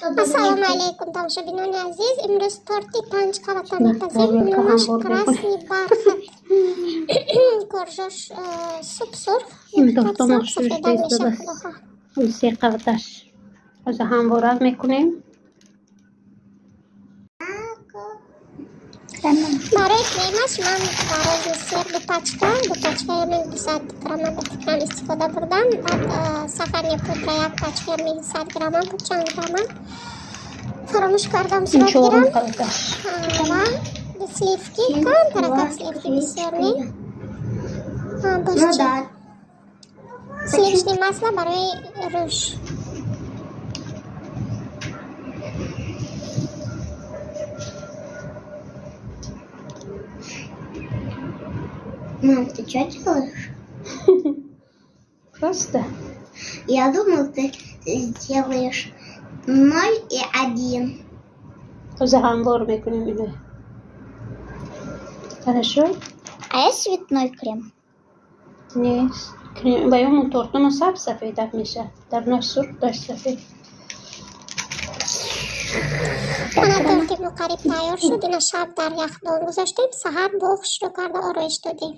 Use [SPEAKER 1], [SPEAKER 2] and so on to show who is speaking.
[SPEAKER 1] Ассалому алайкум, тамошобинони азиз. Имрӯз торти панҷ қабата мепазем. Номаш «Красный бархат». Коржош субсурх, сафедак мешавад, худо хоҳад.
[SPEAKER 2] Се қабаташ ҳозир ҳамворак мекунем.
[SPEAKER 1] Барои кремаш ман творожный сыр ду пачка, ду пачкаи ҳамин 200 грамма ба фикрам истифода бурдам. Баъд сахарная пудра як пачка, ҳамин 100 грамма буд, чанд грамма фаромӯш кардам сурат
[SPEAKER 2] Чорум
[SPEAKER 1] гирам.
[SPEAKER 2] қабаташ.
[SPEAKER 1] Ва сливки, камтаракак сливки, бисёр не. Боз
[SPEAKER 3] Ну
[SPEAKER 1] чӣ?
[SPEAKER 3] да.
[SPEAKER 1] Сливочное масло барои рӯш.
[SPEAKER 3] Мам, ты что делаешь?
[SPEAKER 2] Просто.
[SPEAKER 3] Я думал, ты сделаешь ноль и один.
[SPEAKER 2] Ҳозир ҳамвор мекунем ино. Хорошо?
[SPEAKER 3] А есть цветной крем?
[SPEAKER 2] Нест. Крем ба ёмон тортумо сабз сафедак мешавад. Дарунаш сурх, даш сафед.
[SPEAKER 1] Мана, торти мо қариб тайёр шуд. Ина шаб дар яхдон гузоштем, саҳар бо хушрӯ карда ороиш додем.